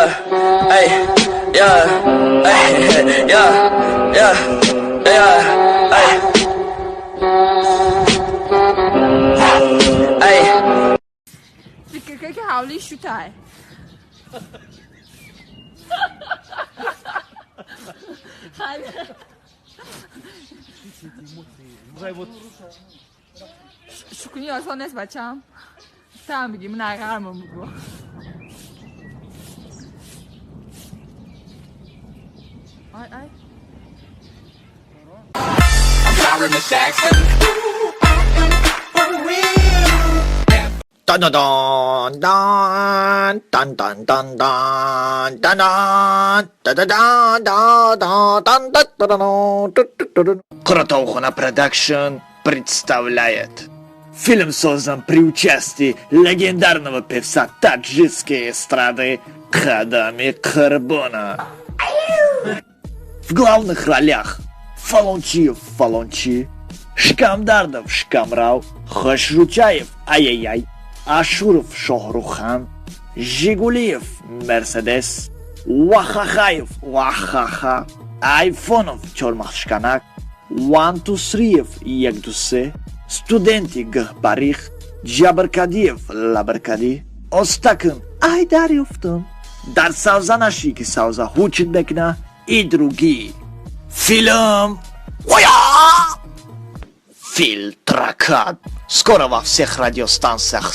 Yeah, ay, yeah, ay, yeah, yeah, yeah, ay. Ay. Фикр ки ҳавлии шутай. Шукуни осон нест, бачам. Там бигӣ, ман айғармон бугу. Ай, ай. Дан дан дан дан дан дан дан дан дан да да да да дан да да да да. Кротоухона Продакшн представляет. Фильм создан при участии легендарного певца таджикской эстрады Кадами Карбона. В главных ролях Фалончиев Фалончи, Шкамдардов Шкамрав, Хашручаев Ай-яй-яй, Ашуров Шохрухан, Жигулиев Мерседес, Вахахаев Вахаха, Айфонов Чормахшканак, Вантусриев Якдусе, Студенти Гахбарих, Джабаркадиев Лабаркади, Остакын Айдарёфтон, дар савза наши ки савза ҳучид мекуна и другие. Фильм Оя! Фильтракат. Скоро во всех радиостанциях.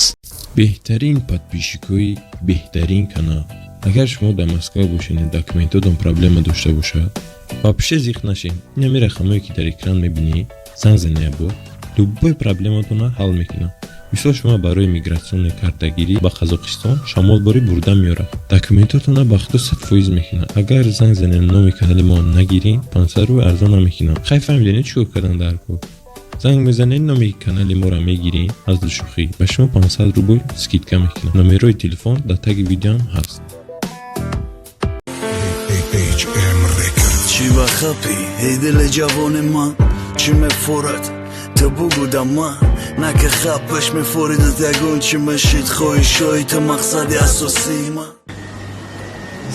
Беҳтарин подписчикои беҳтарин канал. Агар шумо дар Москва бошед, документотон проблема дошта бошад, вообще зиқ нашед. Инами рақамое ки дар экран мебинед, занг занед, бо любой проблематона ҳал мекунад. Мисол, шумо барои миграционная картагирӣ ба Қазоқистон шамол борӣ бурда меорад, документотона ба худо 100% мекунад. Агар занг занед, номи канали мо нагирин, 500 рубл арзон намекунад. Хай, фаҳмидед чӣ кор кардан дар кор? Занг мезанед, номи канали моро мегирем, аз шӯхӣ ба шумо 500 рубл скидка мекунад. Номерои телефон дар таги видеоам ҳаст. Чӣ ба хапӣ, эй дили ҷавони ман, чӣ мефорад, ту бугӯ да ман, на ки хапаш мефоридат, ягон чӣ мешид, хоҳишҳои ту мақсади асосии ман.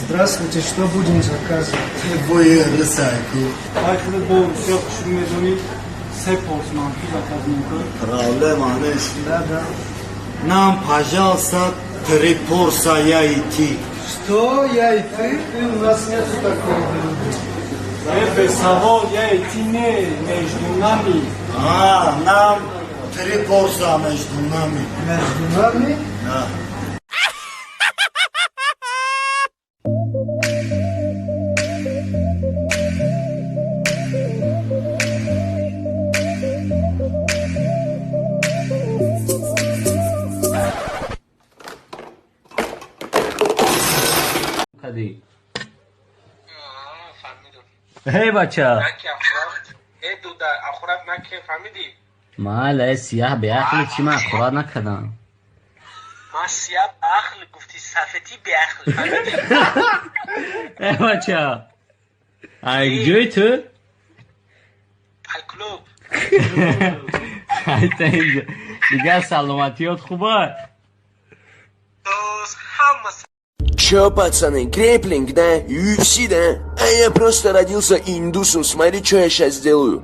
Здравствуйте, что будем заказывать? Ай, худат бо русия хушрӯ медонӣ, се порс манту заказ мекун. Проблема нест. Да, да. Нам, пожалуйста, три порса я и ты. Что? Я и ты? У нас нету такого блюда. Э, бесавол, я и ты не, между нами. А, нам три порса между нами. Между нами? Да. Кади. Эй, бача. Ма лай сияҳ беақли чӣ, ман ақурат накардам. Ман сияҳ беақл гуфтӣ, сафедӣ беақл, фаҳмидӣ? Эй, бача. Ай, ҷои ту? Ай, клуб. Айта инҷо. Дигар саломатиёт хуба? Дост, ҳама. Чё, пацаны, грэпплинг, да? UFC, да? А я просто родился индусом, смотри, что я сейчас сделаю.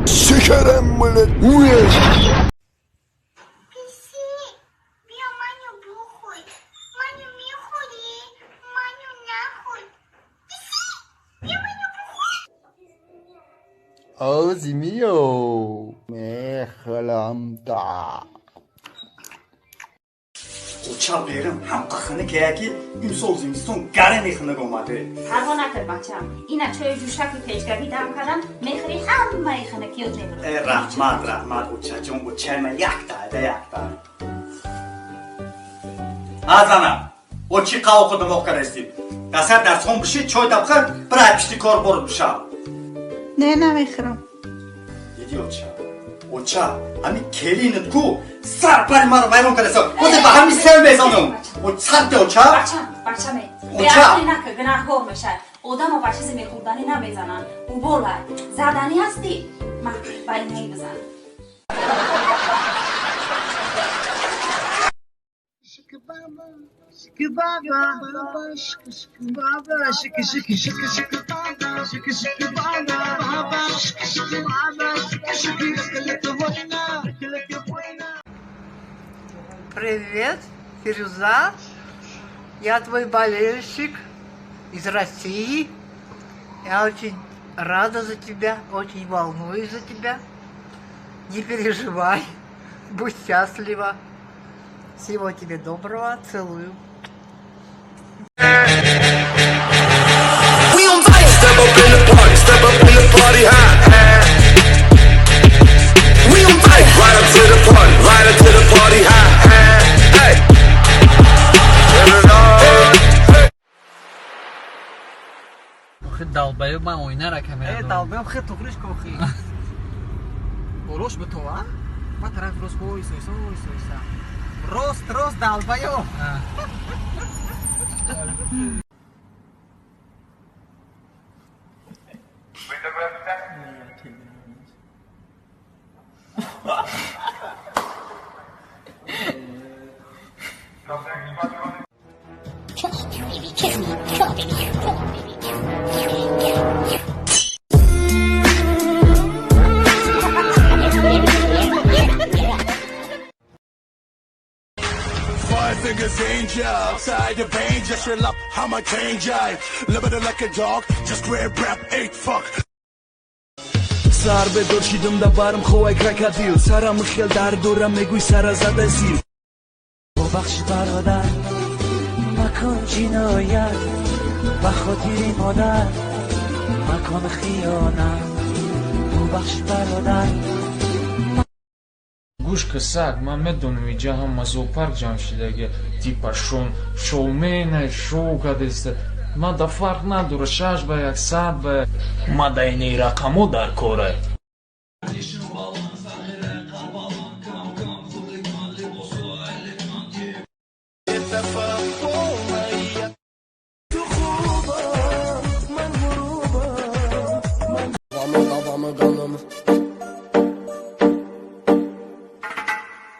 Сихарам, блядь. Биё, маню бухӯр, маню мехӯрӣ, маню нахӯр. Биё, маню бухӯр. Ози мио мехӯрам-да. Оча, берам ҳамқа хунукая ки имсол зимистон гарами хунук омаде. Парво накар, бачам, ина чои ҷӯшаки печгавӣ дам кардам, мехӯри, ҳамаи хунукиёт мебурад. Э, раҳмат, раҳмат, очаҷон, очаи ман якта да якта. Азана о, чӣ қавоқу димоқ кардастӣ? Дасар дарсхон биши, чой дабхар, бира пишти кор борд бишав. Не, намехӯрам. Диди, оча, оча, ҳами келинат ку сар пари маро вайрон кардаса, озе ба ҳами сев мезанам. О, сарте, оча. Бачам, бачаме. Оча. Беақлӣ накар, гунаҳгор мешавад. Одамо ба чизе мехӯрданӣ намезананд, уболай заданӣ ҳастӣ, ма ба инаи бизан. Baba, şıkı şıkı baba, şıkı şıkı şıkı şıkı baba, şıkı şıkı baba, baba, şıkı şıkı baba, şıkı şıkı şıkı война, война. Привет, Фирюза. Я твой болельщик из России. Я очень рада за тебя, очень волнуюсь за тебя. Не переживай, будь счастлива. Всего тебе доброго, целую. Step up in the party, step up in the party high. We on fire. Right up to the party, right up to the party high. Hey. Охи долбоёб, ман оинара камера. Э, долбоёб, хе туғриш кохи. Болош битова? Ба тараф рост ойс, ойс, ойс, ойса. Рост, рост, долбоёб. Kiss me, come on, baby, come on, baby. Five fingers danger, outside the vein, just fill up how much change I. Live like a dog, just grab rap, eight fuck. Сар бедор шидам да барм ховай крокодил, сарам хел дард дорам, мегӯй сара зада зил. Бубахш, бародар, макун ҷиноят, ба хотири модар макун хиёнат, бубахш, бародар. Гӯшка, саг, ман медонам, иҷа ҳама зоопарк ҷамъ шидаги, типа шон шоумена шоу кадеста. Ман да фарқ надора, 6 ба 1, 100 ба 1. Ма да инаи рақамо дар кора.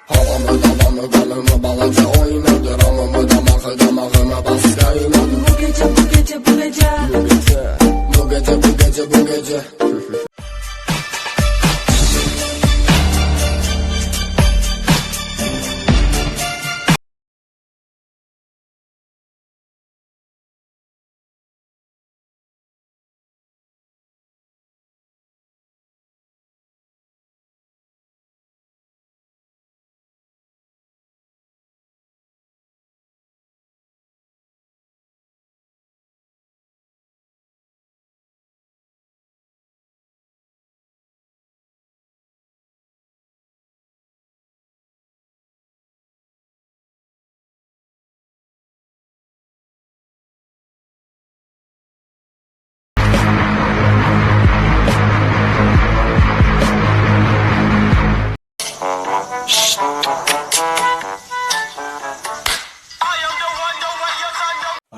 Havamı damı balansa oynadı. Ramımı damağı damağıma bas kaynadı. Bu gece, bu gece, bu gece. Bu gece, bu gece, bu gece, bu gece.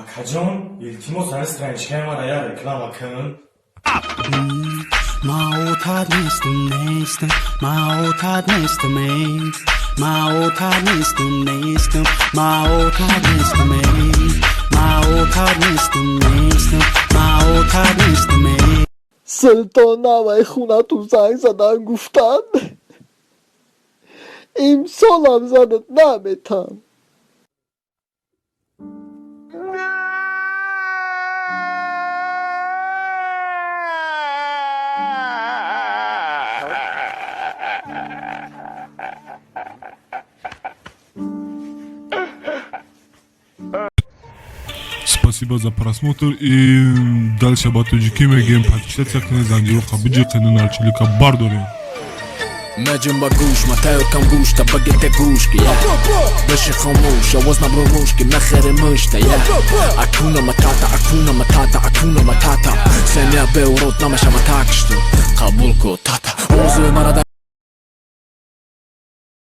Акаҷон, илтимос, ҳамин страничкаи мара як реклама кун. Ма отад нестам, нестам, ма отад нестам, эй. Ма отад нестам, нестам, ма отад нестам, эй. Ма отад нестам, нестам, ма отад нестам, эй. Султонавай хунату занг задан, гуфтанд, имсолам занат наметам. Спасибо за просмотр и дальше ба тоҷикӣ мегӯем: подписаться кунед, занҷироқа биҷиқену нарчилика бардорем. Меҷум ба гӯш, ма тайёр кам гӯшта, багете гӯшки, я. Биши хомӯш, овоз набро мушки, мехере мушта, я. Акуна матата, акуна матата, акуна матата. Семья беурод намешава, так что қабул ку, тата. Орзуи мара.